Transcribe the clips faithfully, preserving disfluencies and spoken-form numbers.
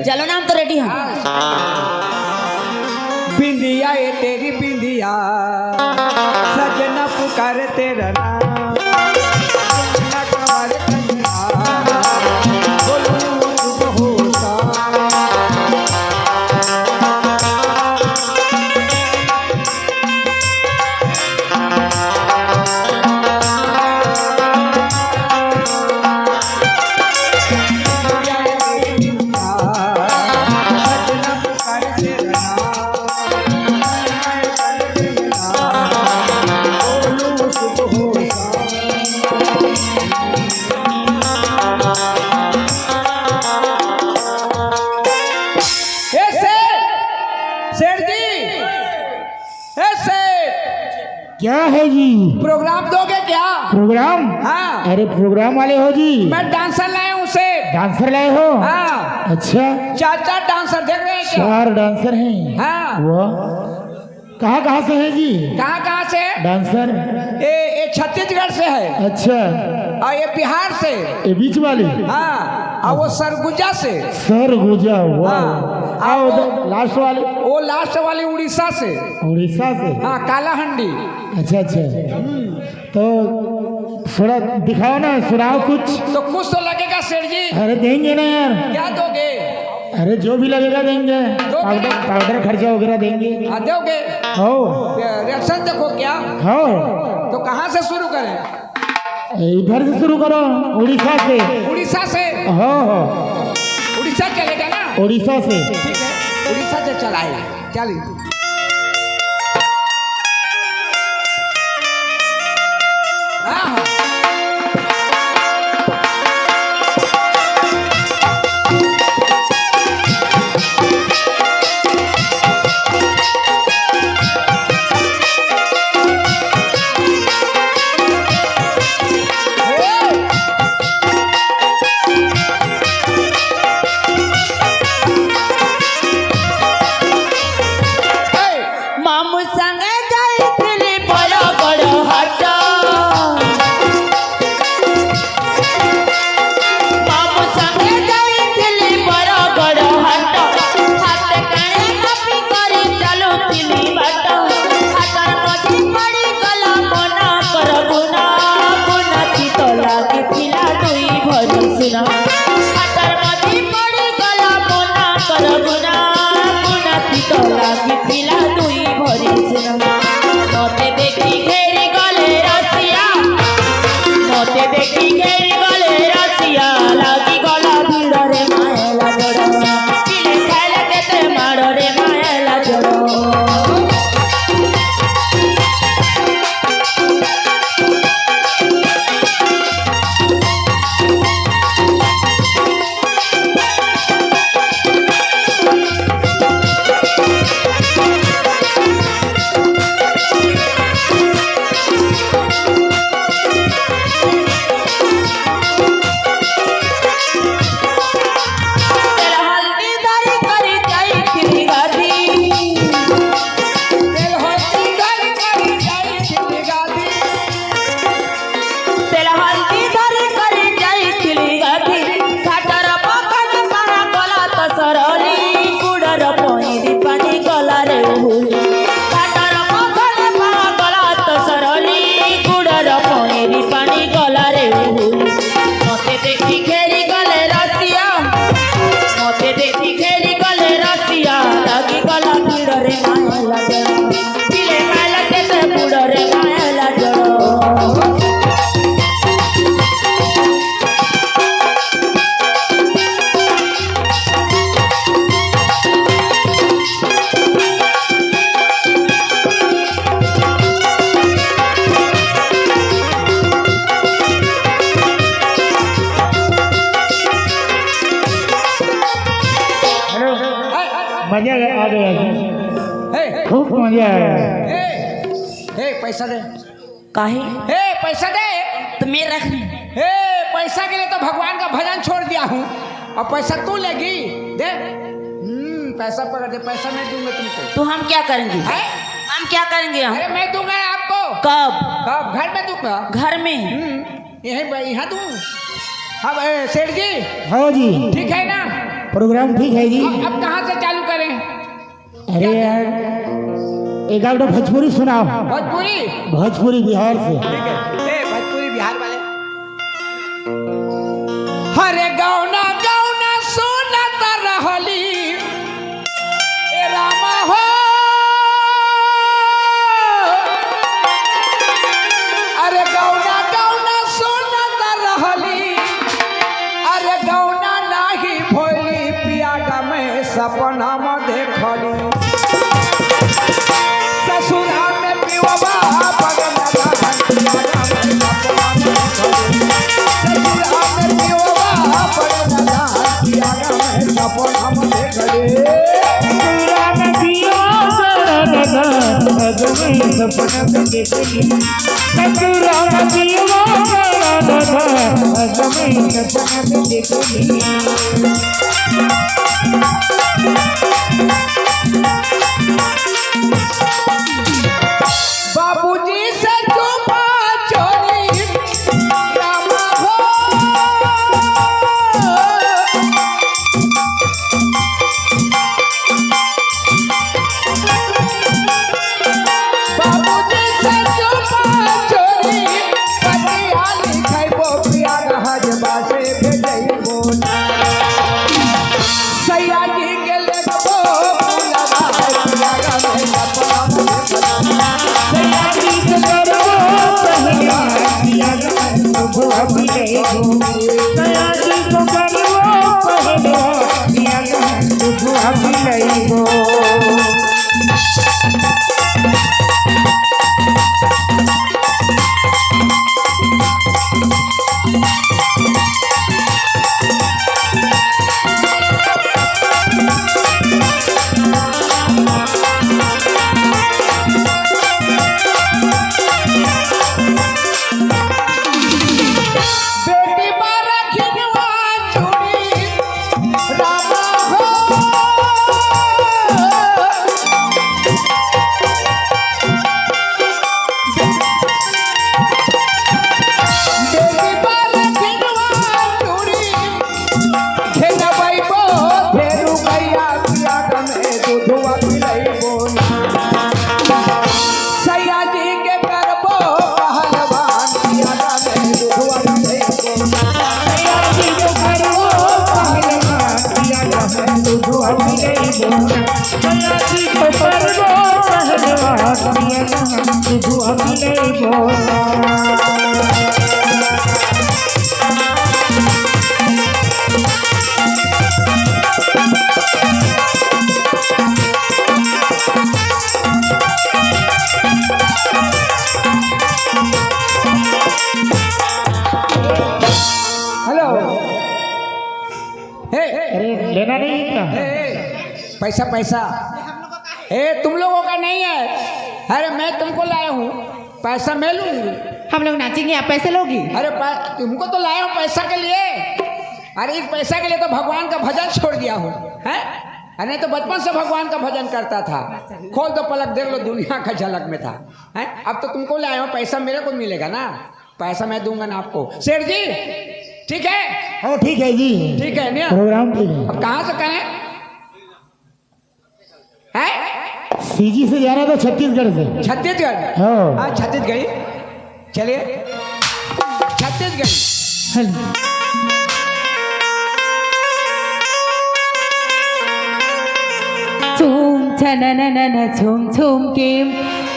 चलो ना, हम तो रेडी हैं। बिंदिया ए तेरी बिंदिया, सजना पुकार तेरा नाम। सजना कमर कंगना, बोलूं शुभ होता। ए सेठ, सेठ जी, ए सेठ, क्या है जी? प्रोग्राम दोगे क्या? प्रोग्राम? हाँ। अरे, प्रोग्राम वाले हो जी? मैं डांसर लाया हूँ सेठ। डांसर लाए हो? हाँ। अच्छा। चार चार डांसर देख रहे हैं क्या? चार डांसर हैं। हाँ। वाह। कहाँ कहाँ से हैं जी? कहाँ कहाँ से? डांसर। ए, ए छत्तीसगढ़ से है। अच्छा। और ये बिहार से। ये बीच वाली? हाँ। और वो सरगुजा से। सरगुजा, वाह। हाँ। आओ, और वो उधर लास्ट वाली। वो लास्ट वाली उड़ीसा से। उड़ीसा से? हाँ, कालाहंडी। अच्छा, अच्छा। तो थोड़ा दिखाओ ना, सुनाओ कुछ। तो कुछ तो लगेगा सेठ जी। अरे, देंगे ना यार। क्या दोगे? अरे, जो भी लगेगा देंगे। दोगे? पाउडर, पाउडर खर्चा वगैरह देंगे। हाँ, दोगे। हो। ये रिएक्शन देखो क्या? हो। तो कहाँ से शुरू करें? इधर से शुरू करो, उड़ीसा से। उड़ीसा से? हो, हो। उड़ीसा चलेगा ना? उड़ीसा से। ठीक है, उड़ीसा से चलाए। चलिए। हाँ, हाँ। मामू संगे जाइथिली बरगड़ हाट। मामू संगे जाइथिली बरगड़ हाट। हाथ काने कपी करी चलुथिली बाट। हाथर मझी पड़ी गला मोना कर गुना। गुना चित लागिथिला दुई भरी सुना। हाथर मझी पड़ी गला मोना कर गुना। गुना चित लागिथिला दुई भरी सुना। मते देखी घेरी गले रसिया, मते देखी घेरी गले रसिया, लागी गला भिड़रे माया लाजड़। पिले खाइले केते माड़रे माया लाजड़। तेल हल्दी धरी करी जाइथिली गादी। तेल हल्दी धरी करी जाइथिली गादी। तेल हल्दी धरी करी जाइथिली गादी। घाटर पकड़ पहा गला त सरली। गुड़र पैरी पानी गला रे उहुली। घाटर पकड़ पहा गला त सरली। गुड़र पैरी पानी गला रे उहुली। मते देखी घेरी गले रसिया, मते देखी घेरी गले रसिया, लागी गला भिड़रे माया लाजड़। पिले माया केते बुड़रे माया लाजड़। हेलो, मजा आ गया। हे। खूब मजा आया। हे, हे, पैसा दे। काहे? हे, पैसा दे। तो मैं रख रही हूँ। हे, पैसा के लिए तो भगवान का भजन छोड़ दिया हूँ, और पैसा तू लेगी? दे। हम्म, पैसा पकड़ दे, पैसा मैं दूंगा तुमको। तो हम क्या करेंगे? हैं? हम क्या करेंगे हम? अरे, मैं दूंगा आपको। कब? कब? घर में दूंगा। घर में? हम्म, यहीं पर, यहाँ दूं। अब, ए, सेठ जी। हाँ जी। ठीक है ना? प्रोग्राम ठीक है जी। अब, अब कहाँ से चालू करें? अरे यार, एक आध भोजपुरी सुनाओ। भोजपुरी? भोजपुरी बिहार से। ठीक है। ए, भोजपुरी बिहार वाले। हरे गौना गौना सुनत रहली, ए रामा हो। अरे गौना गौना सुनत रहली, अरे गौना नाही भोली, पिया गा मैं सपना में देखली। ससुरा में पियवा बगन रहन, पिया गा मैं सपना में देखली। ससुरा में पियवा बगन रहन, पिया गा मैं सपना में देखली। ससुरा में पियवा बड़ा दादा, अगवे सपना में देखली। ससुरा में पियवा बड़ा दादा, अगवे सपना में देखली। बाबूजी से चुपा चोरी रामा हो। बाबूजी से चुपा चोरी पटियाली खैबो पिया रहज बासे भेजैबो ना। सैया जी के लेबो फूलवा पिया रहज सपना में देखना। सैया जी के करबो पहलवा पिया रहज शुभ अभिनय हो। सैया जी को करबो पहलवा पिया रहज शुभ अभिनय हो। बेटी बारा खिनवा चूड़ी रामा हो। बेटी बारा खिनवा चूड़ी खेलबैबो फेरू गैया पिया गमे दूधवा पिलैबो ना। सैया जी के करबो पहलवान पिया गमे दूधवा पिलैबो ना। सैया जी के करबो पहलवान पिया गमे दूधवा पिलैबो ना। सैया जी के करबो पहलवान पिया गमे दूधवा पिलैबो ना। हेलो। हे। अरे, लेना नहीं है क्या? हे, हे, पैसा, पैसा। ए, तुम लोगों का नहीं है। अरे, मैं तुमको लाया हूँ, पैसा मैं लूंगी। हम लोग नाचेंगे, आप पैसे लोगी? अरे, पै-, तुमको तो लाया हूँ पैसा के लिए। अरे, इस पैसा के लिए तो भगवान का भजन छोड़ दिया हूँ, हैं? अरे, नहीं तो बचपन से भगवान का भजन करता था। खोल दो पलक, देख लो, दुनिया का झलक में था, हैं? अब तो तुमको लाया हूँ, पैसा मेरे को मिलेगा ना, पैसा मैं दूंगा ना आपको, सेठ जी। ठीक है? हाँ, ठीक है जी। ठीक है ना? प्रोग्राम ठीक है। अब कहाँ से कहें? हैं? सीजी से जाना था छत्तीसगढ़ से। छत्तीसगढ़? हाँ। हाँ, छत्तीसगढ़ी। चलिए, छत्तीसगढ़ी। हेलो। छूम छनननन छूम छूम के,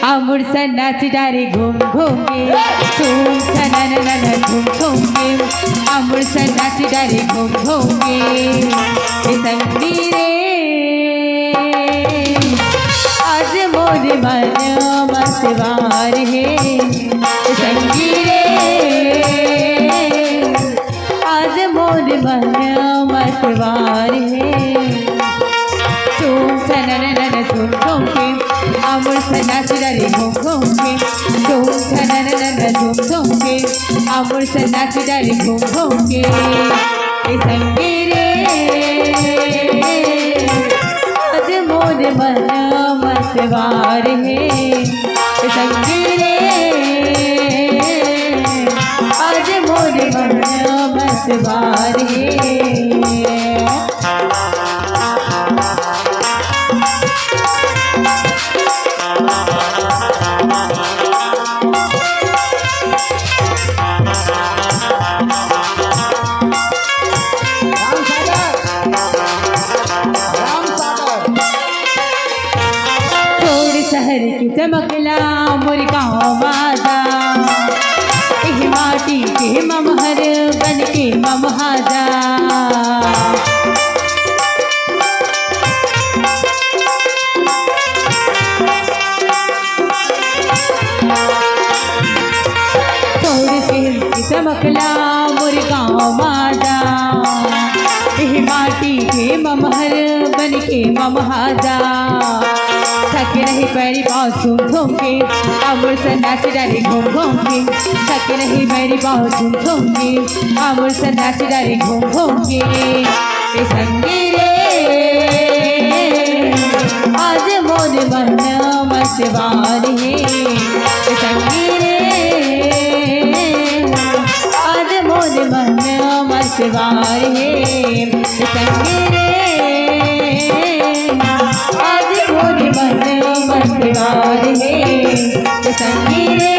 अमुर सन नाच डारे घूम घूम के। छूम छनननन छूम छूम के, अमुर सन नाच डारे घूम घूम के। ए संगी रे, आज मोर मन मतवार हे। ए संगी रे, आज मोर मन मतवार हे। झूम छनननन झूम झूम के, अमुर सन नाच डारे घूम घूम के। झूम छनननन झूम झूम के, अमुर सन नाच डारे घूम घूम के। ए संगी रे, आज मोर मन मतवार हे। ए संगी रे, आज मोर मन मतवार हे। शहर के चमकला मोर गाँव मा जा, एह माटी के ममहर बन के ममहा जा। तोर शहर के चमकला मोर गाँव मा जा, एह माटी के ममहर बन के ममहा जा। थक नहीं पैरी पाँव झूम झूम के, अमर सा नाच डारे घूम घूम के। थक नहीं पैरी पाँव झूम झूम के, अमर सा नाच डारे घूम घूम के। ए संगी रे, आज मोर मन मचवार हे। ए संगी रे, आज मोर मन मचवार हे। संगी रे, आज मोर मन मचवार हे। संगी रे,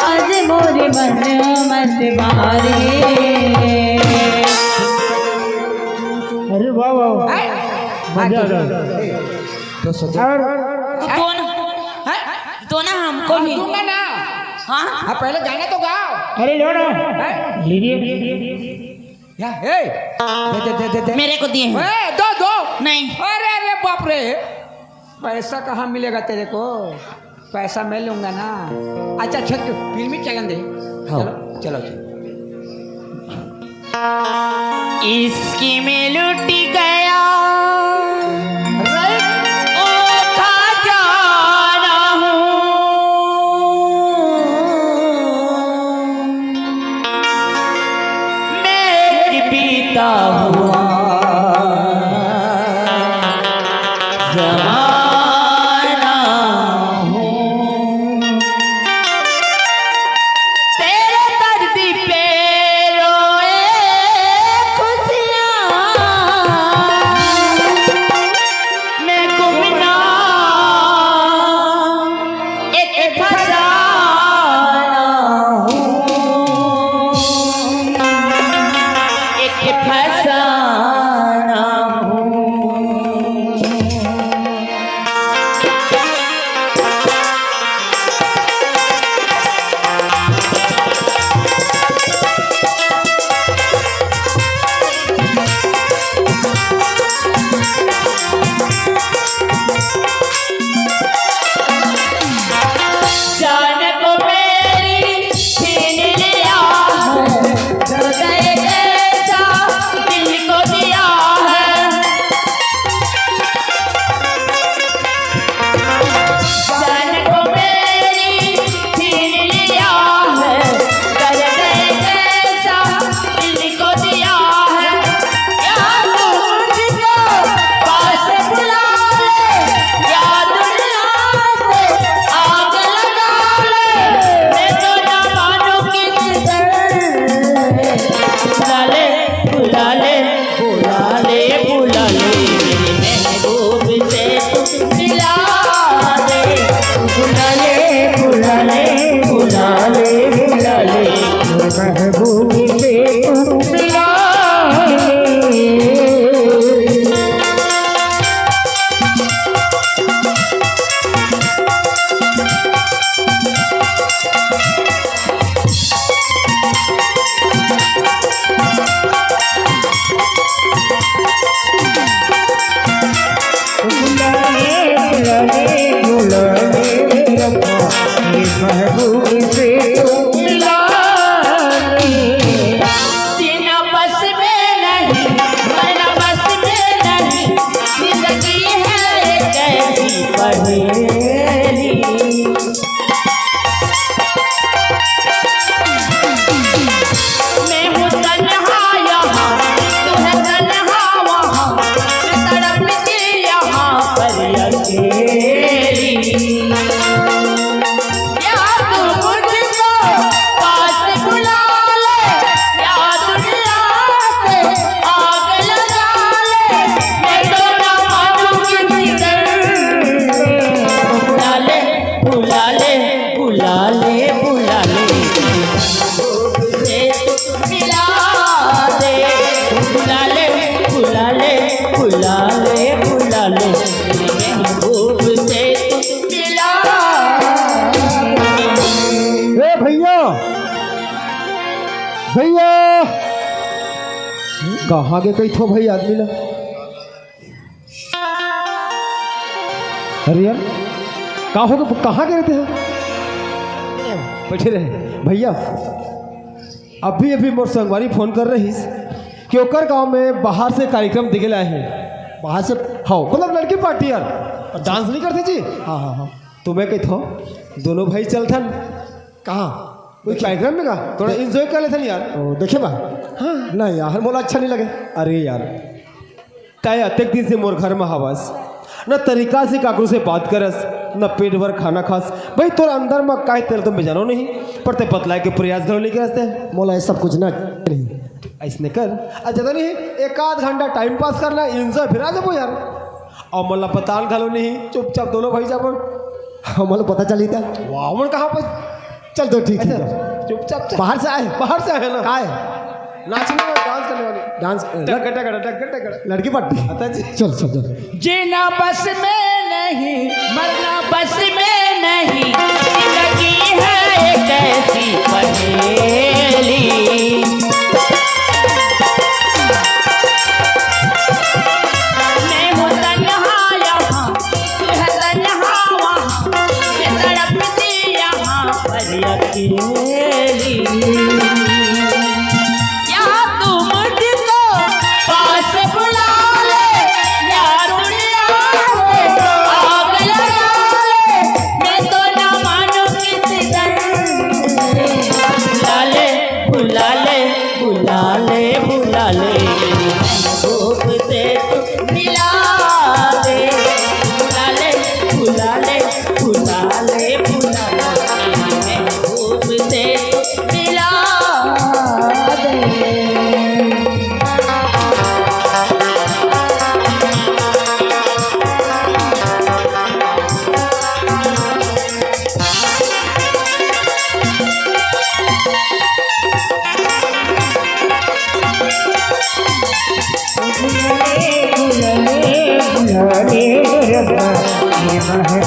आज मोर मन मचवार हे। अरे वाह, वाह, वाह। हैं? मजा आ गया। तो सोचा और तो दो ना, हैं? दो ना हमको भी। दूंगा ना। हाँ? हाँ, पहले गाना तो गाओ। अरे लो ना। हैं? लीजिए। या, ए, दे, दे, दे, दे, दे। मेरे को दिए हैं। ए, दो, दो। नहीं। अरे, अरे, बाप रे। पैसा कहाँ मिलेगा तेरे को? पैसा मैं लूंगा ना। अच्छा, अच्छा, तू फिल्मी चलन दे। हाँ। चलो, चलो, चलो। इसकी में लुट गया। राइट। ओ खजाना हूँ। मैं एक बीता हुआ जमाना हूँ। तेरे दर्द पे रोए खुशियाँ, मैं गुमनाम एक फसाना हूँ, एक फसाना हूँ। जान को मेरी छीन लिया है, हृदय जैसा दिल को दिया है। जान को मेरी छीन लिया है, हृदय जैसा दिल को दिया है। या तू मुझको पास बुला ले, या दुनिया से आग लगा ले, मैं तो ना मानूं किस दर। बुला ले, बुला ले, बुला ले, बुला ले, मेरे महबूब से तू मिला दे। बुला ले, बुला ले, बुला ले, बुला ले, महबूब से तू मिला दे। बुला ले, बुला ले, बुला ले, मेरे महबूब से तू मिला दे। जीना बस में नहीं, मरना बस में नहीं, जिंदगी है एक ऐसी पहेली। मैं हूँ तन्हा यहाँ, तू है तन्हा वहाँ, मैं तड़पती यहाँ पर अकेली। या तू भैया, कहाँ गे कहिथो भाई आदमी ला? अरे यार, का हो गे, कहाँ गे रहिथे? बैठे रहे भैया। अभी अभी मोर संगवारी फोन करे रहिस कि ओकर गांव में बाहर से कार्यक्रम देखे ला आए हे। बाहर से? हाँ, मतलब लड़की पार्टी यार, डांस नहीं करते जी। हाँ, हाँ, हाँ। तो मैं कहिथो, दोनों भाई चलथन। कहाँ? कोई कार्यक्रम में का? थोड़ा एंजॉय कर लेथन यार। ओ, देखे बा? हाँ। नहीं यार, मोला अच्छा नहीं लगे। अरे यार, तैं अतेक दिन से मोर घर में हवस, न तरीका से काकरो से बात करस, न पेट भर खाना खास। भाई, तोर अंदर में काय तेल तो मैं जानो नहीं, पर तैं बतलाए के प्रयास घलो नहीं करस तैं। मोला ये सब कुछ ना नहीं। ऐसने कर, आ ज्यादा नहीं, एक आध घंटा टाइम पास करना, एंजॉय फिर आ जाबो यार। अउ मोला बतान घलो नहीं, चुपचाप दोनों भाई जाबो। हमन ला पता चली था। वाह, हमन कहाँ पर? चल तो ठीक है। चुपचाप चल। बाहर से आए? बाहर से आए ना। काय? नाचने वाली, डांस करने वाली। डांस, टक, टक, टक, टक, टक। लड़की पार्टी? अच्छा जी। चल, चल, चल। जीना बस में नहीं, मरना बस में नहीं, जिंदगी है एक ऐसी पहेली। मैं हूँ तन्हा यहाँ, तू है तन्हा वहाँ, मैं तड़पती यहाँ पर अकेली। या तू मुझको पास बुला ले, या दुनिया को आग लगा ले, मैं तो ना मानूं किसी दर। बुला ले, बुला ले, बुला ले, बुला ले, धूप से तू मिला दे। बुला ले, बुला ले, बुला ले, बुला ले,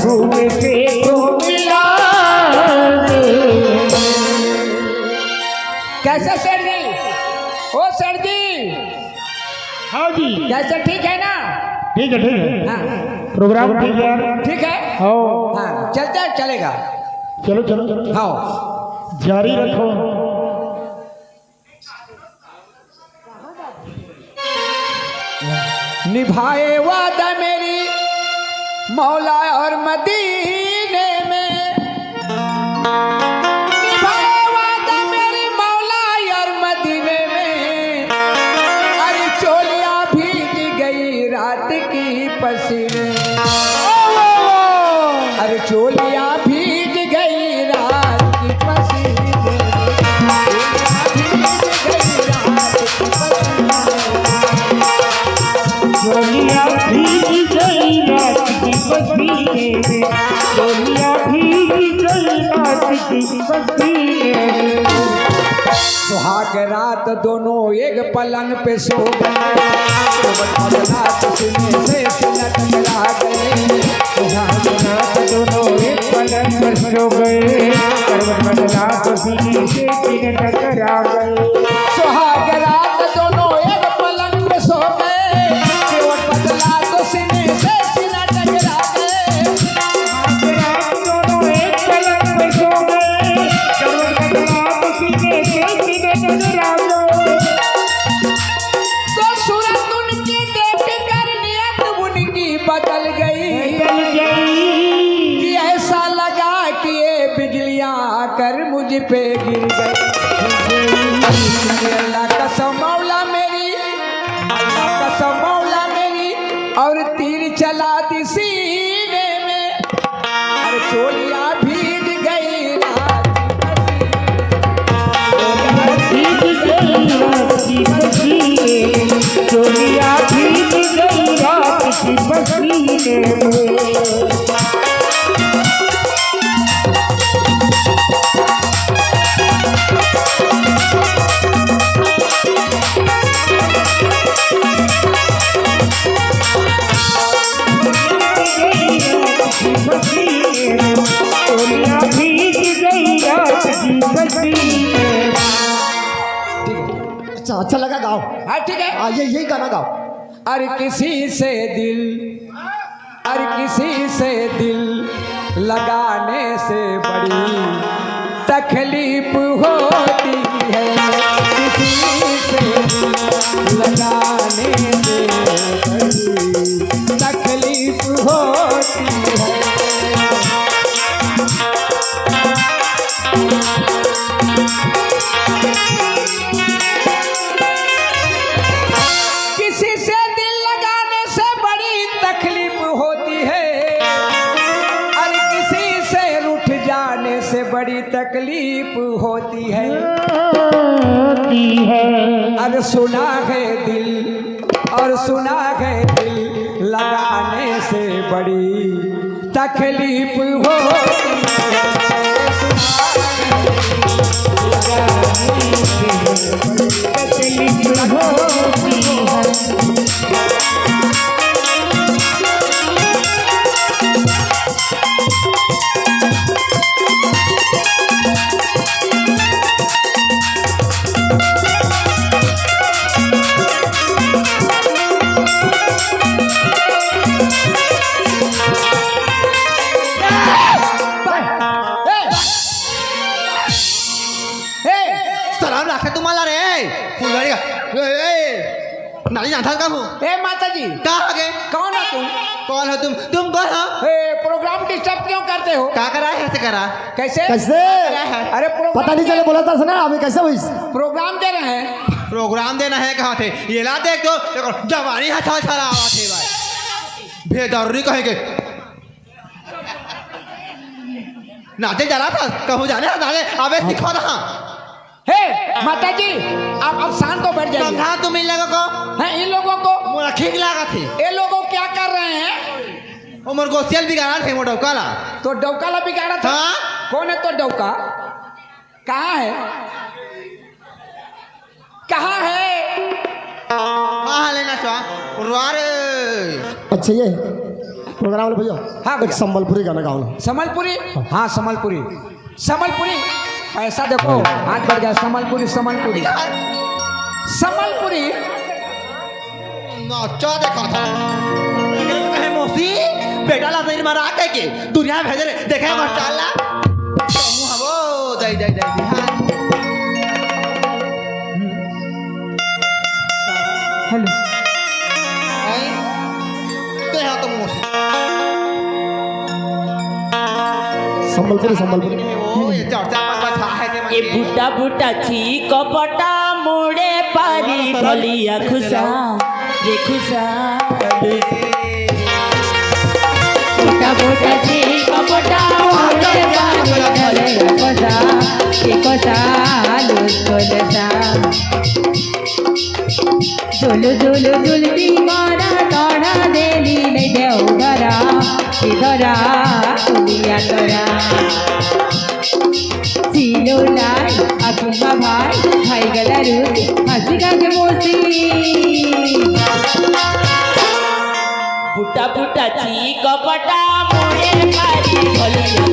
धूप से तू मिला दे। कैसे सेठ जी? ओ सेठ जी, हाँ जी। कैसे, ठीक है ना? ठीक है, ठीक है। हाँ। प्रोग्राम ठीक है यार। ठीक है? हाँ। हाँ, चलते हैं, चलेगा। चलो, चलो, चलो। हाँ। जारी रखो। निभाए वादा मेरी मौला और मदीने में, निभाए वादा मेरी मौला और मदीने में। अरे चोलियां भीग गई रात की पसीने में। अरे चोलियां भीग गई रात की पसीने में। चोलियां भीग गई रात की पसीने में। चोलियां भीग गई रात की पसीने में। चोलियां भीग गई रात की पसीने में। सुहाग रात दोनों एक पलंग पे सो गए। केवट बदला तो सीने से सीना टकरा गए। सुहाग रात दोनों एक पलंग पर सो गए। करवट बदला तो सीने से सीने टकरा गए। सुहाग रात दोनों एक पलंग पे सो गए। केवट बदला तो सीने से सीना टकरा गए। सुहाग रात दोनों एक पलंग पे सो गए। करवट बदला तो सीने से सीने टकरा गए। तो सूरत उनकी देख कर नियत उनकी बदल गई। बदल गई। कि ऐसा लगा कि ये बिजलियां आकर मुझ पे गिर गई। अल्लाह कसम मौला मेरी, अल्लाह कसम मौला मेरी, और तीर चला दी सीने में। अरे चोलियां भीग गई रात की पसीने में। भीग गई रात की पसीने में। चोलियां भीग गई रात की पसीने में। अच्छा, अच्छा लगा, गाओ। हाँ, ठीक है। हाँ, ये, यही गाना गाओ। अरे किसी से दिल, अरे किसी से दिल लगाने से बड़ी तकलीफ होती है, किसी से दिल लगाने से बड़ी तकलीफ होती है। किसी से दिल लगाने से बड़ी तकलीफ होती है, और किसी से रूठ जाने से बड़ी तकलीफ होती है। होती है। अरे सुना है दिल, और सुना है दिल लगाने से बड़ी तकलीफ होती है। तकलीफ होती है। ए, ए, सलाम राखे तुम्हाला रे। फुलझड़ी का। ए, ए, नाली जानता का हूँ? ए माता जी। का हो गे? कौन हो तुम? कौन हो तुम? तुम कौन हो? ए, प्रोग्राम डिस्टर्ब क्यों करते हो? का करा है, कैसे करा? कैसे? कैसे? करा है? अरे प्रोग्राम पता नहीं चले, बोला था ना, अभी कैसे हुई? प्रोग्राम दे रहे हैं। प्रोग्राम देना है कहाँ थे? ये ला देख तो, देखो, जवानी हछा हछा आवा थे भाई। बेदर्री कहेंगे। नाचे जा रहा था, कहूँ जाने था, नाचे, अबे सिखा रहा। हे, माता जी, आप, आप शांत हो, बैठ जाइए। समझा तुम इन लोगों को। हैं, इन लोगों को? मोला ठीक लागा थे। ये लोगों क्या कर रहे हैं? वो मोर गोसियल बिगाड़ा थे, मोर डौकाला। तो डौकाला बिगाड़ा था? हाँ। कौन है तो डौका? कहाँ है? कहाँ है? हाँ, हाँ, लेना चाह। उड़वा रे। अच्छा, ये प्रोग्राम वाले भैया, हाँ एक भैया। संबलपुरी गाना गाओ ना। संबलपुरी? हाँ, संबलपुरी। संबलपुरी। ऐसा देखो, हाथ बढ़ गया। संबलपुरी, संबलपुरी। संबलपुरी। नाचा देखा था। कहे मौसी, बेटा ला शरीर में रख के दुनिया भेजे रे। देखे बस चाला। कहूँ हवो, दई, दई, दई, दई, हाँ। हेलो। आई? तो यहाँ तो मौसी। संबलपुरी, संबलपुरी। ओ, ये चर्चा पर बचा है के ए बूटा बूटा छी कपटा मुड़े पारी धलिया खुसा, रे खुसा। बूटा बूटा छी कपटा मुड़े पारी धलिया खुसा, रे खुसा, लुस खुसा। झुलु झुलु झुलती मारा तोड़ा देली नहीं देव धरा, कि धरा, दुनिया तोरा। सीलो लाई, अकुमा भाई, भाई गला रूसी, हंसी गा के मोसी। फुटा फुटा ची कपटा मुड़े पारी भलिया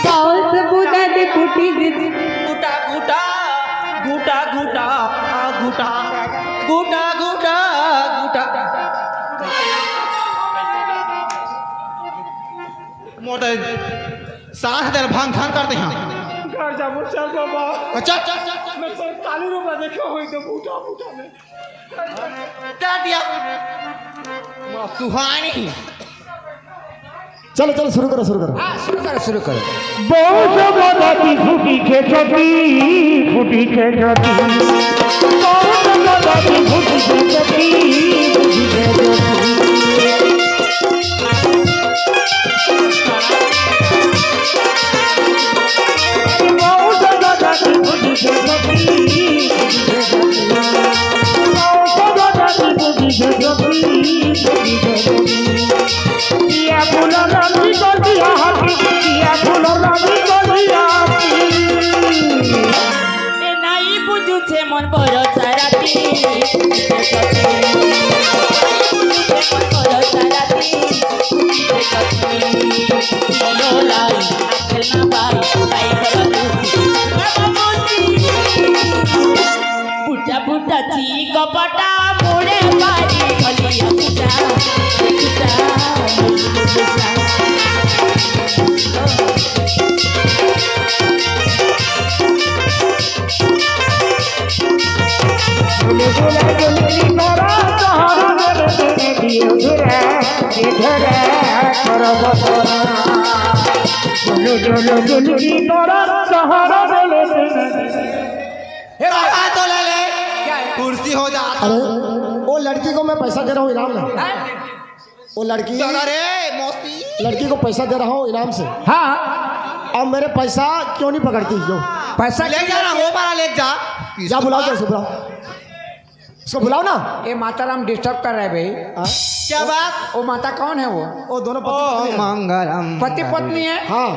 बाउंस बुदा दे कुटी दे। गुटा, गुटा, गुटा, गुटा, आ, गुटा, गुटा, गुटा, गुटा। मोटे सांस दे भांग खान करते हैं। घर जाबो चल बाबा। अच्छा। मैं तो काली रूपा देखे हुई तो बूटा बूटा में। कर दिया। माँ सुहानी। चलो, चलो, शुरू करो, शुरू करो। हाँ, शुरू करो, शुरू करो। बहुत ज्यादा ती फूटी के चटी, फूटी के चटी। बहुत ज्यादा ती फूटी के चटी, फूटी के चटी। भरोसा राती, भरोसा राती, लोला, आखिर ना बाई, बाई करो तू। बुटा बुटा ची कपटा मोड़े बारी बलिया बुटा, बुटा, बुटा। हे बाबा, तो ले ले। क्या है? कुर्सी हो जा। अरे, वो लड़की को मैं पैसा दे रहा हूँ इनाम में। हैं? वो लड़की, अरे मौसी, लड़की को पैसा दे रहा हूँ इनाम से। हाँ। अब मेरे पैसा क्यों नहीं पकड़ती क्यों? पैसा ले जा ना, वो मारा ले जा। जा बुलाओ, जा उसको बुलाओ, उसको बुलाओ ना। ये माता राम डिस्टर्ब कर रहा है भाई। हाँ? क्या बात? वो माता कौन है वो? वो दोनों पति पत्नी है। मंगलम। पति पत्नी है? हाँ।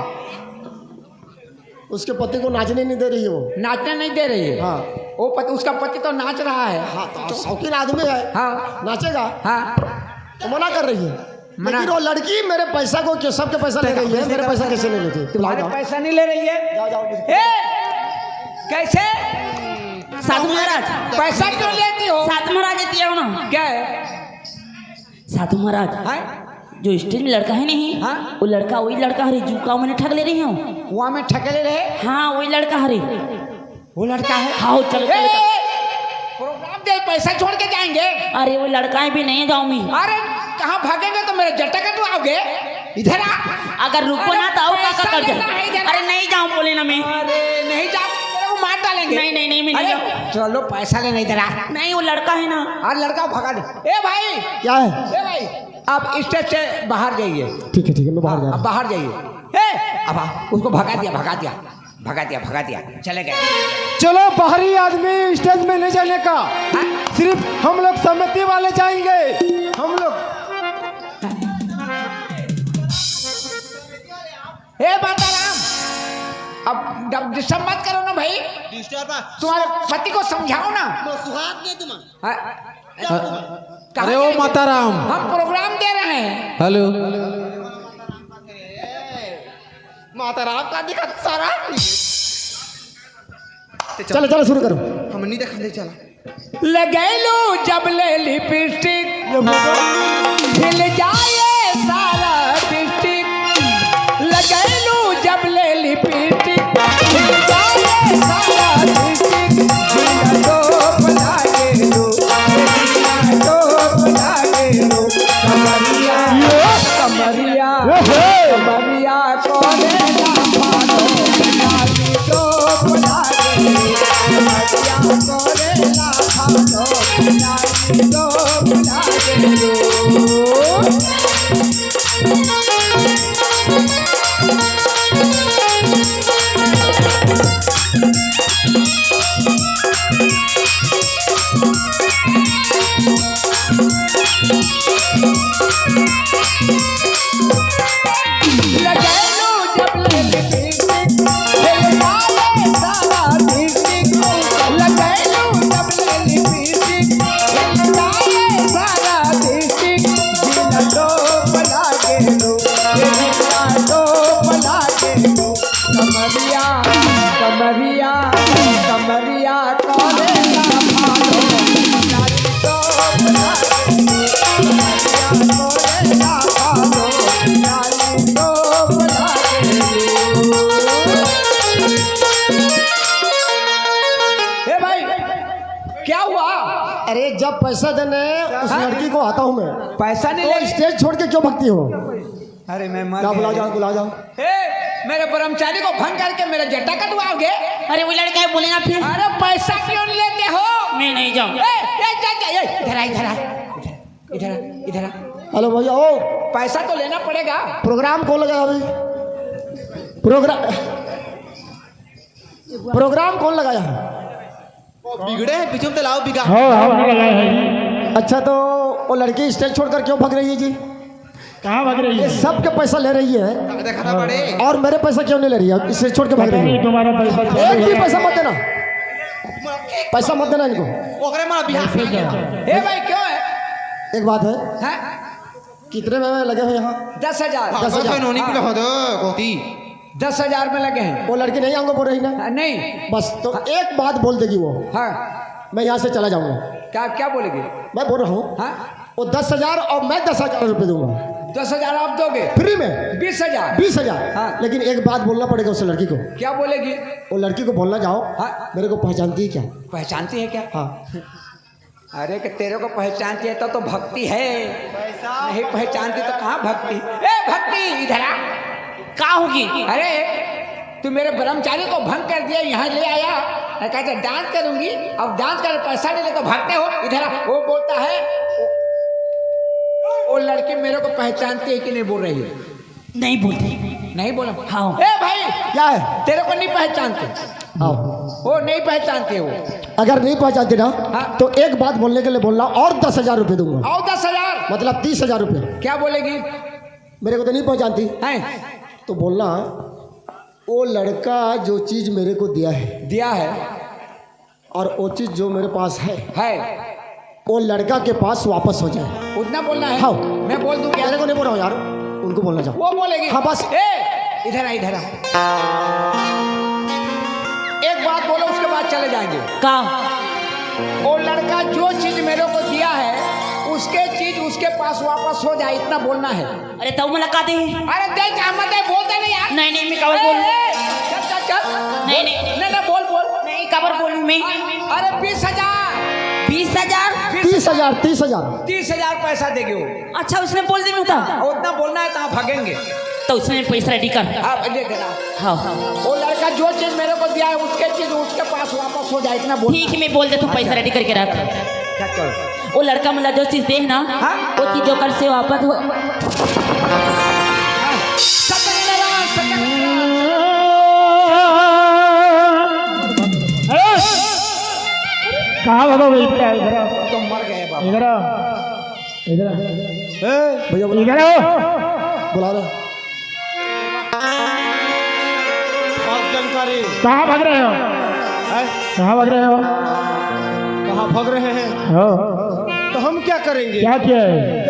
उसके पति को नाचने नहीं दे रही है वो। नाचने नहीं दे रही है? हाँ। वो पति, उसका पति तो नाच रहा है। हाँ, तो शौकीन आदमी है। हाँ। नाचेगा। हाँ। तो मना कर रही है। मना। लेकिन वो लड़की मेरे पैसा को क्यों, सबके पैसा ले रही है, मेरे पैसा कैसे नहीं लेती? तुम्हारे पैसा नहीं ले रही है? जाओ, जाओ। ए, कैसे? साधु महाराज। पैसा क्यों लेती हो? साधु महाराज, इतने आओ ना। क्या है? साधु महाराज, हाँ? जो स्टेज में लड़का है नहीं, हाँ? वो लड़का वही लड़का हरे, जू का मैंने ठग ले रही हूँ। वहाँ में ठग ले रहे? हाँ, वही लड़का हरे। वो लड़का है? हाँ, वो चलो, चलो, ए, चलो। ए, प्रोग्राम दे, पैसा छोड़ के जाएंगे। अरे, वो लड़का है भी नहीं, जाऊँ मैं। अरे, कहाँ भागेंगे तो मेरे जट्टा कटवाओगे? इधर आ। अगर रुको अरे, ना तो आओ, काका पैसा कर दे। लेना है इधर। अरे, नहीं जाऊँ, बोले ना मैं। अरे, नहीं जाओ, तेरे को मार डालेंगे। नहीं, नहीं, नहीं, मैं नहीं अरे, जाऊँ। चलो, पैसा लेना इधर आ। नहीं, वो लड़का है ना। और लड़का भगा दे। ए भाई। क्या है? ए भाई, आप स्टेज से बाहर जाइए। ठीक है, ठीक है, मैं बाहर जा रहा हूँ। आप बाहर जाइए। ए, अब आ, उसको भगा दिया, भगा दिया, भगा दिया, भगा दिया, चले गए। चलो, बाहरी आदमी स्टेज में नहीं जाने का। हाँ? सिर्फ हम लोग समिति वाले जाएंगे। हम लोग। ए माताराम, अब डब-, डिस्टर्ब मत करो ना भाई। डिस्टर्ब? तुम्हारे पति को समझाओ ना। मैं सुहाग नहीं तुम्हारा। हाँ? अरे ओ माताराम। हम प्रोग्राम दे रहे हैं। हेलो। माताराम का दिखा सारा। चलो, चलो, शुरू करो। हम नहीं देखा, ले चला। लगैलू जब ले लिपस्टिक, हिल जाए सारा डिस्ट्रिक्ट। लगैलू जब ले लिपस्टिक, हिल जाए सारा डिस्ट्रिक्ट। बिना टोप लागेलू, बिना टोप लागेलू। कमरिया, कमरिया, कमरिया कोरे ना भालो, नाली टोप लागेलू। कमरिया कोरे ना भालो, नाली टोप लागेलू। कमरिया, कमरिया, कमरिया करे ना भालो, नाली टोप लागेलू। कमरिया करे ना भालो, नाली टोप लागेलू। ए भाई, क्या हुआ? अरे, जब पैसा देने उस हाँ? लड़की को आता हूँ मैं, पैसा नहीं तो ले स्टेज छोड़ के क्यों भगती हो? अरे मैं मर जाओ, बुलाओ, जाओ, बुलाओ, जाओ। ए, मेरे ब्रह्मचारी को भंग करके मेरा जट्टा कटवाओगे? अरे वो लड़का है, बोले ना फिर। अरे पैसा क्यों नहीं लेते हो? मैं नहीं जाऊँ। ए, ए, जा, जा, ए, इधर आ, इधर आ, इधर आ, इधर आ। हेलो भैया, ओ। पैसा तो लेना पड़ेगा। प्रोग्राम कौन लगाया अभी? प्रोग्राम, प्रोग्राम कौन लगाया है? बिगड़े हैं, पीछे में तो लाओ बिगा। हाँ, हमने लगाया है जी। अच्छा, तो वो लड़की स्टेज छोड़कर क्यों भाग रही है जी? कहाँ भाग रही है? ये सबके पैसा ले रही है। देखा था बड़े। और मेरे पैसा क्यों नहीं ले रही है? स्टेज छोड़ के भाग रही है। तुम्हारा पैसा एक भी पैसा मत देना। पैसा मत देना इनको। ओकरे मां बिहार से आगे। ए भाई, क्यों है? एक बात है, हैं? कितने में लगे हो यहाँ? दस हजार। हाँ, दस हजार। कोई नोनी के लिए हो तो कोती। दस हजार में लगे हैं। वो लड़की नहीं आऊंगा बोल रही ना? हाँ, नहीं। बस, तो एक बात बोल देगी वो। हाँ। मैं यहाँ से चला जाऊंगा। क्या, क्या बोलेगी? मैं बोल रहा हूँ। हाँ। वो दस हजार और मैं दस हजार रुपये दूंगा। दस हजार आप दोगे? फ्री में। बीस हजार। बीस हजार। हाँ। लेकिन एक बात बोलना पड़ेगा उस लड़की को। क्या बोलेगी? वो लड़की को बोलना, जाओ, हाँ। मेरे को पहचानती है क्या? पहचानती है क्या? हाँ। अरे, कि तेरे को पहचानती है तो, तो भक्ति है, नहीं पहचानती तो कहाँ भक्ति? ए भक्ति, इधर आ। का होगी? अरे, तू मेरे ब्रह्मचारी को भंग कर दिया, यहाँ ले आया, कहते डांस करूंगी, अब डांस कर पैसा नहीं ले तो भागते हो, इधर आ। वो बोलता है, वो लड़की मेरे को पहचानती है कि नहीं, बोल रही है। नहीं बोलती। नहीं बोला। हाँ। ए भाई, क्या है? तेरे को नहीं पहचानते। हाँ। वो नहीं पहचानते वो। अगर नहीं पहचानते ना, हाँ। तो एक बात बोलने के लिए बोलना, और दस हजार रुपये दूंगा। और दस हजार? मतलब तीस हजार रुपये। क्या बोलेगी? मेरे को तो नहीं पहचानती। हैं? तो बोलना, वो लड़का जो चीज मेरे को दिया है, दिया है। और वो चीज जो मेरे पास है, है। वो लड़का के पास वापस हो जाए। उतना बोलना है? हाँ। मैं बोल दूं क्या? मेरे को नहीं बोल रहा हूँ यार, उनको बोलना चाहो। वो बोलेगी। हाँ, बस। ए, इधर आ, इधर आ। एक बात बोलो, उसके बाद चले जाएंगे। का? वो लड़का जो चीज मेरे को दिया है, उसके चीज उसके पास वापस हो जाए, इतना बोलना है। अरे, तऊ मोला का दे? अरे, दे, का मत दे, बोल दे ना यार। नहीं, नहीं, मैं काबर ए, बोलूं? ए, चल, चल, चल। नहीं, बोल। नहीं। नहीं, नहीं, बोल, बोल। नहीं, काबर बोलूं मैं? अरे, बीस हजार। बीस हजार? तीस हजार, तीस हजार। तीस हजार पैसा देगी वो। अच्छा, उसने बोल दी था? उतना बोलना है तो आप भागेंगे। तो उसने पैसा रेडी कर। हाँ, ले देना। हाँ। वो लड़का जो चीज मेरे को दिया है, उसके चीज उसके पास वापस हो जाए, इतना बोल। ठीक है, मैं बोल देता हूँ, पैसा रेडी करके रख। क्या कर? वो लड़का मोला जो चीज दे है ना, हाँ? वो चीज ओकर से वापस हो। सत्यनारायण, सत्यनारायण। कहाँ भागोगे? इधर आओ, इधर आओ। तो मर गए बाबा। इधर आओ, इधर आओ। ए, भैया, बुला। इधर आओ। बुला रहा। खास जानकारी। कहाँ भाग रहे हो? हैं? कहाँ भाग रहे हो? कहाँ भाग रहे हैं? हाँ। तो हम क्या करेंगे? क्या किया है? ए,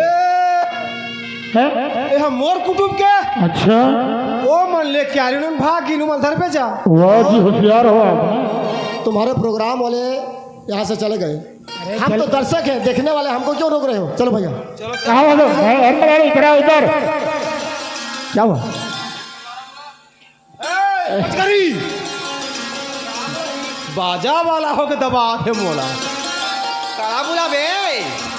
हैं? ए, हम मोर कुटुम के। अच्छा। वो मन ले क्या रे, उन्होंने भाग गिन, उमल धर पे जा। वाह जी, होशियार हो आप। तुम्हारे प्रोग्राम वाले यहाँ से चले गए। अरे हम चल- तो दर्शक हैं, देखने वाले, हमको क्यों रोक रहे हो? चलो भैया। चलो, चलो। कहाँ हो तुम? अरे, अरे, अरे, इधर आओ, इधर। क्या हुआ? ए, मचकरी। बाजा वाला हो के दबा के मोला। काला बुलाबे।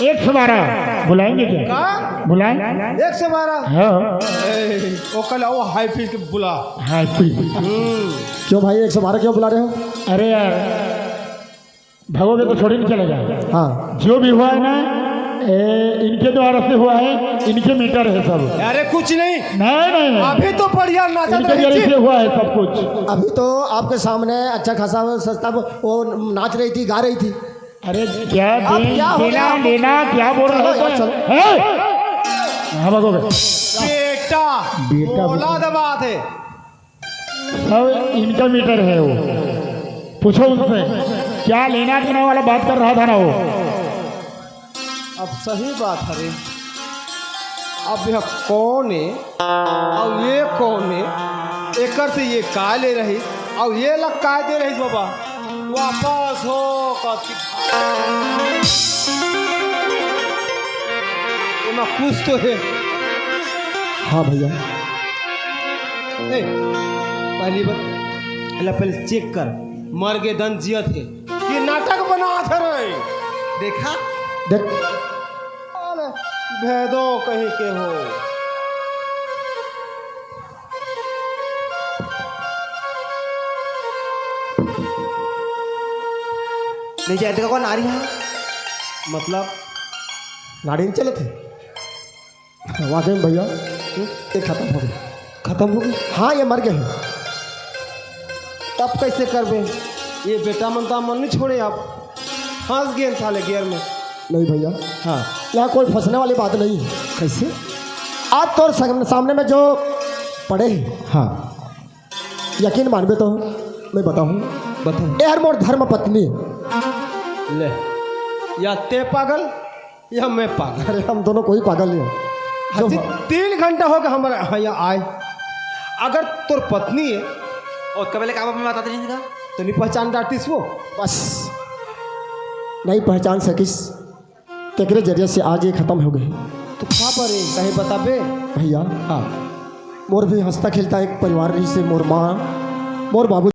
एक से बारह बुलाएंगे क्या? का? बुलाएं? एक से बारह? हाँ। ए, वो कल आओ, हाई फील्ड के बुला। High field. हम्म। क्यों भाई, एक से बारह क्यों बुला रहे हो? अरे यार, भागोगे तो छोड़ ही नहीं चलेगा। हाँ। जो भी हुआ है ना, ए, इनके द्वारा से हुआ है, इनके मीटर है सब। अरे कुछ नहीं। नहीं, नहीं, नहीं। अभी तो बढ़िया नाचत इनके रही जरिए थी। से हुआ है सब कुछ। अभी तो आपके सामने अच्छा खासा सस्ता वो नाच रही थी, गा रही थी। अरे क्या अब दे-, क्या हो गया देना, आपको? लेना, क्या बोल रहे चलो हो यार, तुम? चलो। हैं? हाँ, भागोगे। बेटा, बेटा बोला बोल। दबात है। सब इनका मीटर है वो। पूछो उनसे, क्या लेना देना वाला बात कर रहा था ना वो। अब सही बात है रे। अब यह कौन है? अब ये कौन है? एकर से ये का ले रही? अब ये लग का दे रही बाबा? वापस हो कथी? एमा कुछ तो है। हाँ भैया। ए, पहली बार, एला पहले चेक कर, मर गे दन जियत हे। ये नाटक बनात हे रे। देखा? देख। अरे, भेदो कहीं के हो। नहीं जाए, देखो, नारी है। मतलब? नारी नहीं चलत हे। वाकई में भैया, हम्म? ये खत्म हो गई। खत्म हो गई? हाँ, ये मर गए हैं। तब कैसे करबे? ये बेटा मन तो मन नहीं छोड़े आप। फंस गए साले गेर में। नहीं भैया। हाँ। यहाँ कोई फंसने वाली बात नहीं है। कैसे? आज तोर सामने में जो पड़े हैं, हाँ। यकीन मानबे तो मैं बताऊँ, बता। ए हर मोर धर्म पत्नी। ले, या ते पागल या मैं पागल। अरे, हम दोनों कोई पागल नहीं है। जो हजी तीन घंटा हो गया हमारा यहाँ आए। अगर तोर पत्नी है और कबे ले का बाप में बताते नहीं का? तो नहीं पहचान डाटिस वो। बस नहीं पहचान सकिस, तेकरे जरिए से आज ये खत्म हो गए। तो का पर कहीं बताबे? भैया, हाँ। मोर भी हंसता खेलता एक परिवार रहिसे, मोर माँ, मोर बाबू